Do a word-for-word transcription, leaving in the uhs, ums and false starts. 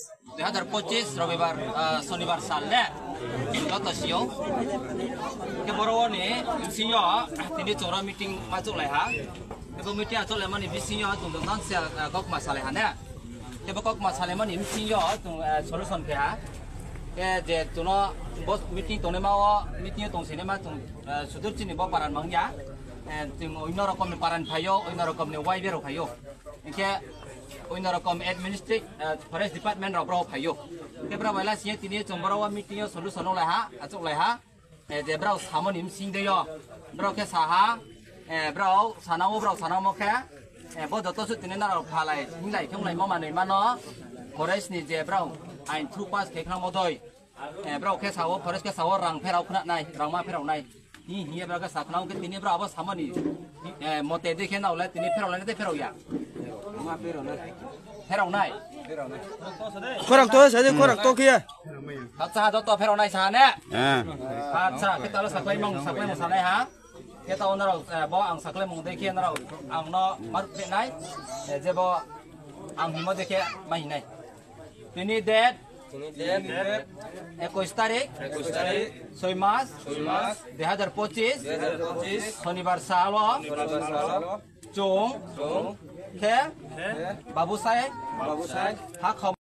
Dui hazar pochis Robibar, ah, Sonibar sal ne, joto sio. Ke boro ni bisingo tini chora meeting ma chuk lai ha. Ke bo meeting a chuk lai mani bisingo tung tung nan sia, ah, kok ma salai ha ne. Ke bo kok ma salai mani bisingo tung, ah, solution ke ha. Ke je tuno bo meeting tongnai ma o, meeting tong sini ma tung, ah, sudur chini bo paran mang ya. Eh, tung oino rokom ni paran phayo, oino rokom ni Y B rok phayo. Hingke oino rokom administrative, eh, forest department rok brao phaio. Hingke brao bai la siyang tini chwng brao meeting o solution rok lai ha, achuk lai ha. Eh, je brao samani msing de yo. Brao khe sa ha, eh, brao sanao, brao sanao mo khe, eh, bo joto su tini naro phalai, hinglai, khonglai mo manwi mano. Forest ni je brao ain through pass khe khna mo doi. Eh, brao khe sao, forest khe sao, rang pherao khna nai, rang ma pherao nai. Hi, hi, brao khe sa khna, hingke tini brao abo samani, eh, mote de khe nao le, tini pherao le, de pherao ya. Ma pherao nai. Pherao nai. Pherao nai. Khorak to, sa de khorak to khe. Acha, joto pherao nai sa ne. Eh. Acha, khe talo saklai mong, saklai mong sa nai ha. Khe ta onaro, eh, bo ang saklai mong de khe naro, ang no mar pe nai. Eh, je bo ang himo de khe ma hinai. Tini date? Tini date? Ekush tarik? Ekush tarik? Soi mas? Soi mas? Dui hazar pochis? Dui hazar pochis? Sonibar salo? Sonibar salo? Chung? Chung? Khe? Khe? Babu sai? Babu sai? Ha khom-